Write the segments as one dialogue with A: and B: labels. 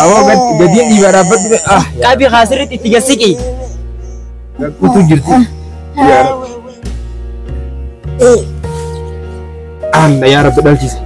A: Awwa gadiin dhiibaa dhaabbadhu. Ah.
B: Qabi kaasirritti itti gassiqi.
A: Kutuu jirti. Yaa Rabbi. Alla yaa Rabbi dhalchise.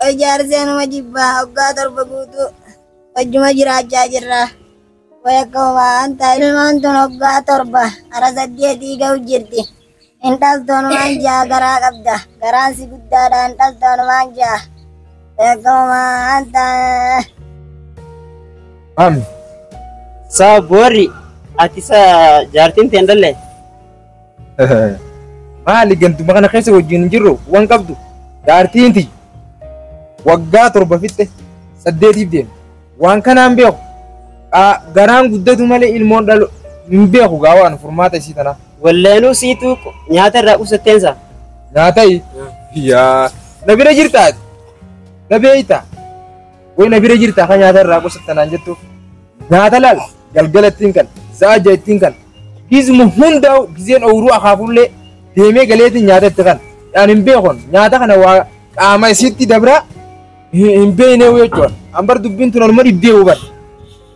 C: Ijaarsee nama jibbaa waggaa 7 guutuu wajjuma jiraachaa jirra. Way akka waan ta'a ilmaan tun waggaa 7 hara 8 ga'u jirti. Hin dhaltoonumaan ja'a garaa qabda. Garaan si guddaadha hin dhaltoonumaan ja'a. Way akka waan ta'a.
A: Am.
B: Saa boorri ati sa jaartiin teen dhalle.
A: Maali gantuma kana keessa wajjin hin jirru waan qabdu. Jaartiin tiyya. Waggaa 7 fixxe 8 deema. Waan kanaan beeku. Garaan guddatu malee ilmoon dhalu hin beeku gaa waan furmaata isii tanaa.
B: Walleenuu siituu nyaata irraa qubsatteensa.
A: Nyaata yaa na bira jirtaa na beeyta way na bira jirtaa kan nyaata irraa qubsattanaan jettuuf nyaata laal galgala ittiin kan zaaja ittiin kan gizmu hundaa'u gizeen ooyiruu akaafullee deemee galeetiin nyaata itti kan yaan hin beekon nyaata kana waa qaama isiitti dabraa hin beeknee jechuudha. Ambar dubbiin tun olma dhibdee huban.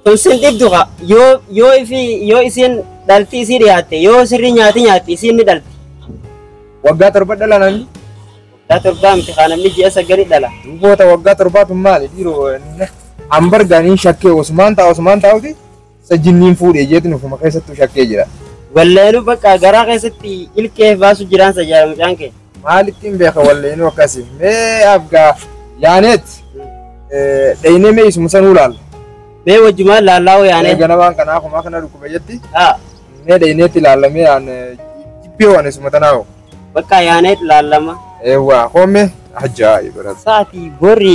B: Tun sin dhibdu ka yoo yoo ifi yoo isiin dhalti isii dhiyaatte yoo sirrii nyaati nyaatti isiin ni dhalti.
A: Waggaa 7 dhala namni.
B: Waggaa 7 miti kaa namni ji'a 9 dhala.
A: Duboota waggaa 7 tun maali dhiiroo ambar gaaniin shakkee Osmaan ta'a Osmaan taa'uti sajjinniin fuudhee jeetiin ofuma keessattuu shakkee jira.
B: Walleenuu bakka garaa keessatti ilkee baasu jiraan sa jaala mucaan kee.
A: Maalittiin beeka walleenuu akkasii mee afgaa yaaneet dhaynee mee isuma sanuu laalla.
B: Mee wajjumaan laallaa yaanee.
A: Ganabaan kanaa kumaa kana dhukkuba jetti.
B: Haa.
A: Mee dhayneetti laallamee aan jibbee waan isuma tanaa hoo.
B: Bakka yaaneet laallama.
A: Eewwaa hoome ajaa'iba.
B: Sa'aatii borri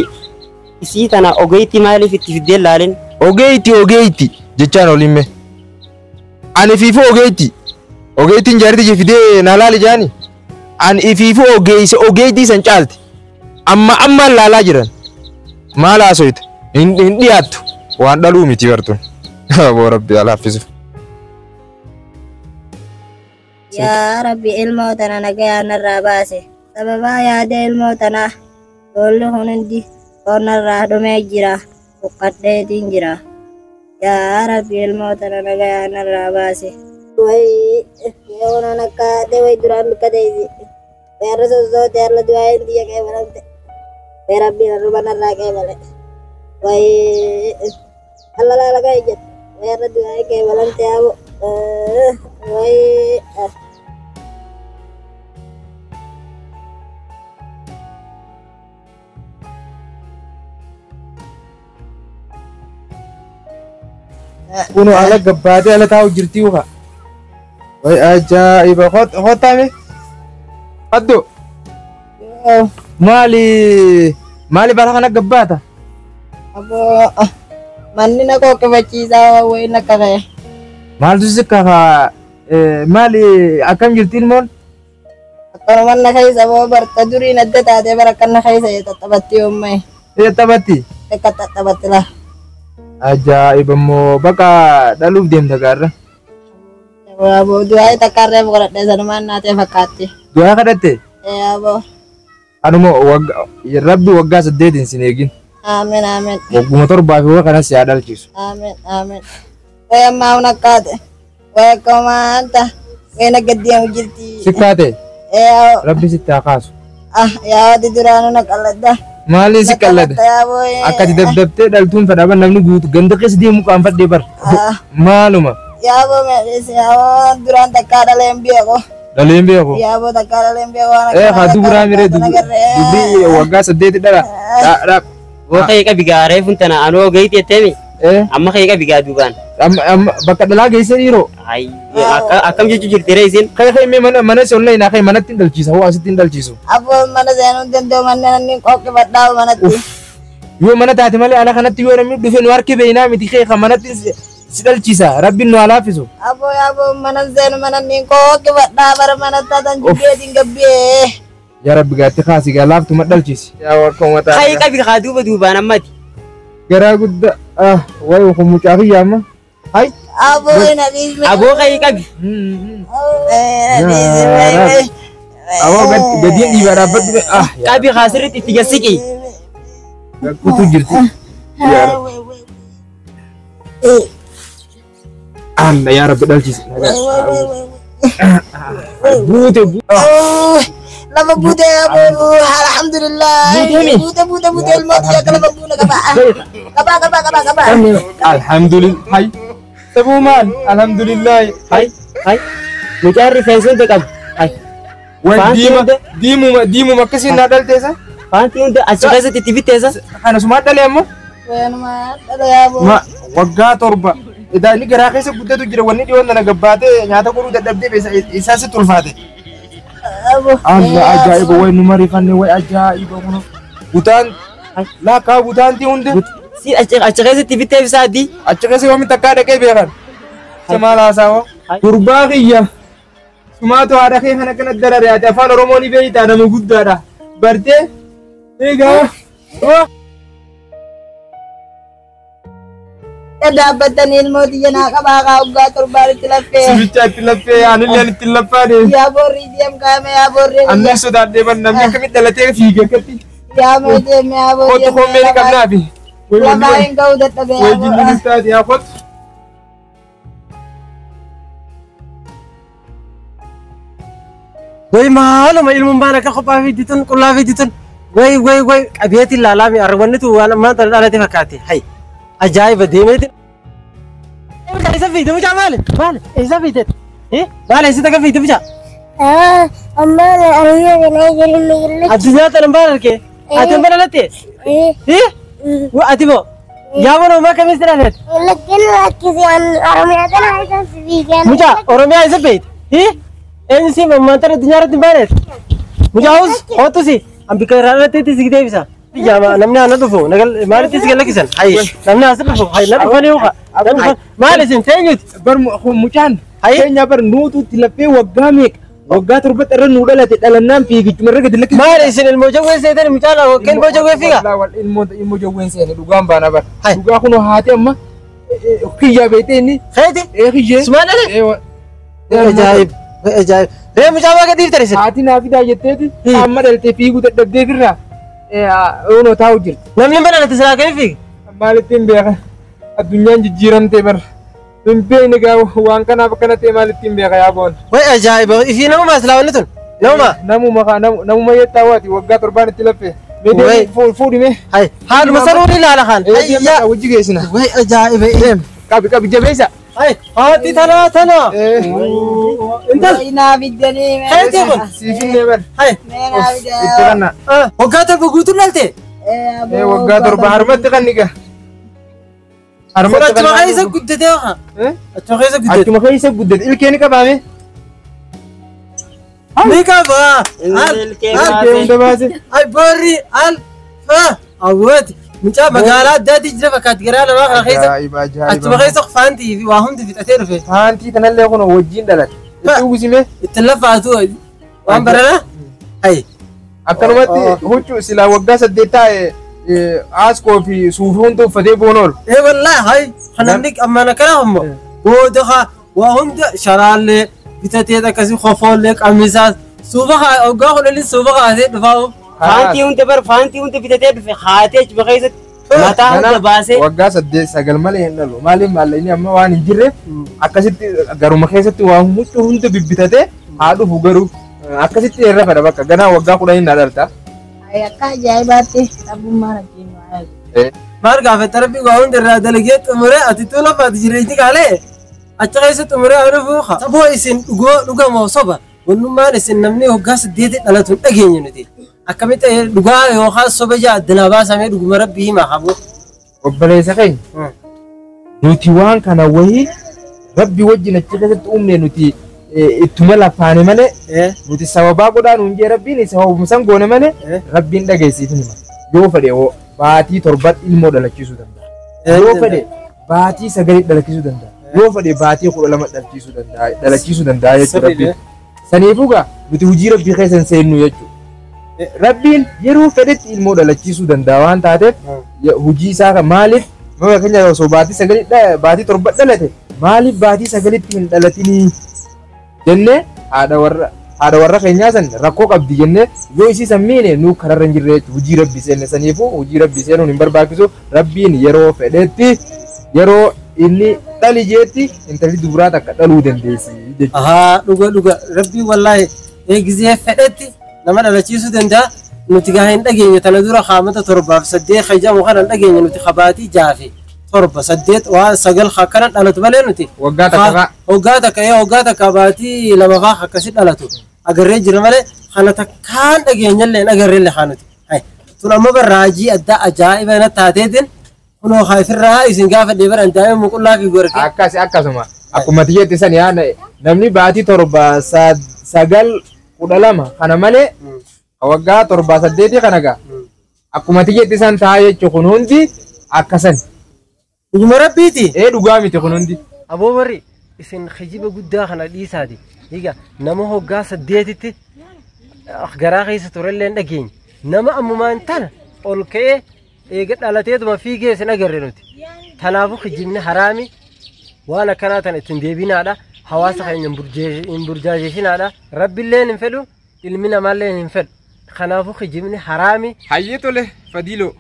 B: isii tana ogeetti maaliif itti fiddee laalin?
A: Ogeetti ogeetti jechaan oliin mee. Ani fiifuu ogeetti. Ogeettiin jaartii fidee na laali jaani. Ani fiifuu ogeessa ogeettii san caalti. Amma ammaan laalaa jiran. Maal haasoyte? Hin dhiyaattu. Waan dhaluu miti bartuun. Aboo Rabbi alaaffisu.
C: Yaa Rabbi ilmoo tana nagayaan narraa baase. Sababaa yaada ilmoo tanaa boolli kun hundi qonnarraa dhumee jira. Huqqadheetiin jira. Yaa Rabbi ilmoo tana nagayaan narraa baase. Way yeewwan akka haadhe way duraan bikka teessi. Weerra sossoote harla du'aa hin xiyya qeebalamte. Way Rabbiin harruma narraa qeebale. Way alla laala ka'e jette. Weerra du'aa hin qeebalamte yaaboo. Way.
A: Kunoo ala gabbaatee ala taa'u jirti uka. Way ajaa'iba hottaame. Addo. Maali maali bara kana gabbaata?
C: Aboo manni na qoqqabachiisaa wayi na qabee.
A: Maaltu si kafa maali akkam jirti ilmoon?
C: Akkanuma na keessa boo barta duriin adda taatee bara akkan na keessa taphatti yommee.
A: Taphatti?
C: Akka taphatti laa.
A: Ajaa'iba immoo bakka dhaluuf deemta gaarra.
C: Aboo du'aa takka irree godhadhee sanumaan naatee fakkaatti.
A: Du'aa kadhatte?
C: Ee aboo.
A: Anuma Rabbi waggaa 8 sin eegin.
C: Amiin amiin.
A: Wagguma 7 fi waa kanas si haa dhalchiisu.
C: Amiin amiin. Way ammaa hun akkaate. Way akka maanta. Way na gaddeemu jirti.
A: Si kaate?
C: Ee aboo.
A: Rabbi sitti haa kaasu.
C: Ah yaa wati duraanuu na qalladda.
A: Maaliin si qallada? Akka ati dabdabtee dhaltuun fedha namni guutu ganda keessa deemu qaanfadhee bar. Maaluma?
C: Yaaboo meeshaa yaaboo duraan takkaa dhalee hin beeku.
A: Dhalee hin beeku?
C: Yaaboo takkaa dhalee hin beeku waan
A: Eh haa duburaa miree dubbii waggaa 8 dhala.
B: Boo kee qabi gaaree funtana anoo ogeetti jetteemi. Amma kee qabi gaa duubaan.
A: Amma bakka dhalaa geesse dhiiroo.
B: Akkam jechuu jirti ree isin?
A: Kee kee mee mana si online kee manatti hin dhalchiisa hoo asitti hin dhalchiisu.
C: Aboo mana seenuu hin danda'u manni namni qoqqifadhaa manatti.
A: Yoo mana taate malee ala kanatti yoo namni dhufe nu harki beeynaa miti kee kan manatti si dhalchiisa Rabbiin nu haa laaffisu.
C: Aboo yaaboo mana seenu mana inni qoqqifadhaa bara mana taatan jibbeetiin gabbee.
A: Yaa Rabbi gaatti kaasi gaa laaftu ma dhalchiisi. Yaa wakka uumataa.
B: Kee qabi haa duuba duubaan ammati.
A: Garaa guddaa wayi kun mucaa kiyya amma. Hai.
C: Aboo na dhiisme.
B: Aboo ka'ii qabi.
A: Aboo gadiin dhiibaa dhaabbadhu. Ah
B: Qabi haasirritti itti gassiqi.
A: Kutuu jirti. Yaa Rabbi. Alla yaa Rabbi dhalchise. Buute buute.
C: Lama buute aboo alhamdulillah. Buute buute buute ilmooti akka lama buune qaba. Qaba qaba qaba qaba.
A: Alhamdulillah. Hay. Sabuu maal? Alhamdulillah.
B: Hay hay. Mucaan rifeensa hunda qabu. Hay.
A: Way diima diimuma diimuma akkasiin naa dhalteessa.
B: Faantii hunda achi keessatti itti bitteessa.
A: Kana sumaa dhalee ammoo.
C: Waanuma dhalee aboo.
A: Ma waggaa 7. Edaa inni garaa keessa guddatu jira wanni dhiyoon nana gabbaatee nyaata godhuu dadhabdee isaa sitti ulfaate. Allah ajaa'iba way nu mariifanne way ajaa'iba kun. Butaan laakkaa butaantii hundi.
B: Si achi keessatti bitteef isaa adii.
A: Achi keessa yoomi takkaa dhaqee beekan. Maal haasawaa? Gurbaa kiyya. Sumaatu haadha kee kana kana darare ati afaan Oromoo ni beektaa nama guddaadha. Bartee egaa.
C: Dhaabbatanii ilmooti jenaa qabaa kaa waggaa 7 itti laffee.
A: Sibicha itti laffee anillee itti laffaadhe.
C: Yaa boorrii deem kaame yaa boorrii.
A: Annis sodaadhee ban namni akkamitti dhalatee fiige akkatti.
C: Yaa mee deem yaa boorrii.
A: Kottu kommee ni qabnaafi.
C: Lafaa hin ga'uu dadhabee yaa
A: Way jinni
C: boorrii.
A: taate yaa kottu.
D: Way maaluma ilmuun akka kophaa fiiddi tun qullaa fiiddi tun way way way qabeetiin laalaami arwannitu waan ammaan tana dhalate fakkaate hay ajaa'iba deemeetiin. Isa fiidde mucaa maali maali isa fiidde maali isa takka fiidde mucaa.
E: Ammaan Oromiyaa kana jiru
D: Addunyaa tana maal argee ati hin dhalatte ati moo yaa mana uumaa kamis dhalatte
E: Lakkin lakkisi Oromiyaa kana isa fiigan.
D: mucaa Oromiyaa isa beeyte eenyu si ammaan tana addunyaa irratti hin baaneet mucaa hus hootu si ambika irraa dhalatteetti si deebisa. Namni ana dhufu maalitti si galakkisan hayi namni as dhufu hayi na dhufanii uka maal isin teenyuti
A: Bar mucaan keenya bar nuutu itti laffee waggaa meeqa waggaa 7 irra nuu dhalate dhalannaan fiigichuma irra gadi lakkise.
D: Maal isin ilmoo jawwee seetan mucaa laa ilmoo jawwee fiiga.
A: Ilmoo jawween seene dhugaan baana bar. Dhugaa kunoo haati amma kiyyaa beektee inni.
D: Keeti.
A: Ee kiyyee.
D: Sumaan dhale. Ajaa'ib ajaa'ib. Ree mucaa waaqa dhiiftan isin.
A: Haati naa fidaa jetteeti amma dhaltee fiiguu dadhabdee firraa oonoo taa'u jirti.
D: Namni hin dhalate silaa kamiif fiiga?
A: Maalittiin beeka addunyaan jijjiiramtee bar. Hin beekne gaa waan kanaaf akkana ta'e maalittiin beeka yaa boon.
D: Way ajaa'iba ifii namuma silaa wanni tun namuma.
A: Namuma namuma jettaa waati waggaa 7 itti laffee. Mee fuudhime.
D: Hay haaluma sanuu ni ilaala kaan.
A: Hayyaa wajji geessina.
D: Way ajaa'iba.
A: Qabi qabi jabeessa.
D: Hay haati tana tana. Intal.
C: Naa fiddanii.
D: Keetii kun.
A: Siifinnee bar.
D: Hay.
C: Mee naa
A: Itti kanna.
D: Waggaa 7 guutuun dhalte.
A: Waggaa 7 harmatti kan niga.
D: Harmatti achuma keessa guddatee haa. Achuma keessa guddate.
A: Achuma keessa guddate ilkee ni qabaame.
D: Ni qaba.
B: Ilkee
A: hunda baase.
D: Ay boorri al fa awwaati. Mucaa magaalaa addaatti jira fakkaatti garaa lamaa kana keessa. Achuma keessa faantii fi waa hundi fixatee dhufe.
A: Faantii kanallee kun wajjin dhalate. Itti uwwisime.
D: Itti lafaatu waan barana. Hay.
A: Akkanumatti huccuu silaa waggaa 8 taa'e aaskoo fi suufii hunda uffatee boon oolu.
D: Ee wallaahi hay kanamni ammaan akkana ammoo booda haa waa hunda sharaallee bitatee akkasii kofoollee qamisaas suufa haa waggaa 10 suufa kaasee dhufaa.
B: Faantii hunda bar faantii hunda bitatee dhufe haatee achuma keessatti mataa hunda baasee.
A: Waggaa 8 9 malee hin dhalu. Maaliif maallaqni amma waan hin jirreef akkasitti garuma keessatti waa huccuu hunda bibbitatee haa dhufu garuu akkasitti irra fedha bakka ganaa waggaa 10 hin dhalta.
C: Akka ajaa'ibaatti dhabbummaan achiin waa eegu.
D: Maal gaafata rabbi waa hunda irraa dalagee xumuree ati tuula faati jireenyi kaalee achi keessa xumuree haa dhufu. Saboo isin dhugoo dhugamoo soba wannummaan isin namni waggaa 8 dhalatu hin dhageenye nuti. Akkamitti dhugaa yookaan soba jaa addunyaa baasamee dhuguma rabbi himaa qabu.
A: Obboleessa keenya nuti waan kana wayii rabbi wajjin achi keessatti uumne nuti ittuma lafaane malee nuti sababaa godhaa nuun jee rabbiin sababuma san goone malee rabbiin dhageessiifni hima. Yoo fedhe baatii 7 ilmoo dhalachiisuu danda'a. Yoo fedhe baatii 9 dhalachiisuu danda'a. Yoo fedhe baatii 12 dhalachiisuu danda'a jechuudha rabbiin. Saniifuu gaa nuti hojii rabbii keessa hin seennu jechuudha. Rabbiin yeroo fedhetti ilmoo dhalachiisuu danda'a waan taateef hojii isaa maaliif fakkeenyaaf osoo baatii 9 baatii 7 dhalate Maaliif baatii 9tti hin dhalatinii jennee haadha warra keenyaa san rakkoo qabdi jennee yoo isii san miine nu kararra hin jirre jechuudha. Hojii rabbi seenne saniifuu hojii rabbi seenuun hin barbaachisu. Rabbiin yeroo fedhetti yeroo inni dhali jeetti intalli dubaraa takka dhaluu dandeessi jechuudha.
D: Ahaa, dhuga dhuga, rabbiin wallaahi gizee fedhetti nama dhalachiisuu danda'a. Nuti gaa hin dhageenye tana dura haamata 7f 8 kajamu kana hin dhageenye nuti kabaatii 6 fi 7 8 waan 9 akkana dhalatu malee nuti.
A: Waggaa takka faa.
D: Waggaa takka, waggaa takka baatii 2 faa akkasi dhalatu agarree jira malee kana takkaan dhageenyallee hin agarreellee haa nuti. Tun amma barraajii addaa ajaa'iba na taateetiin kunoo haa ifirraa isin gaafa dheebaran daa'ima muqullaa fi gorke.
A: Akkas akkasuma akkuma tiyyeetti san yaa namni baatii 7 9 12 kana malee waggaa 7 8 kana gaa akkuma tiyyeetti san ta'a jechuun kun hundi akkasan.
D: Dhuguma rabbiiti.
A: Ee, dhugaa miti kun hundi.
D: Aboo warri isin kijiba guddaa kana dhiisaati. Egaa nama hoggaa 8tti garaa keessa turellee hin dhageenye. Nama ammumaan tana ol ka'ee eega dhalateetuma fiigee isin agarre nuti. Kanaafuu kijibni haraami, waan akkanaa tana ittiin deebinaadha. Hawaasa keenya hin burjaajeeshinaadha. Rabbilleen hin fedhu, ilmi namaallee hin fedhu. Kanaafuu kijibni haraami.
A: Hayyee, tole Fadiiloo.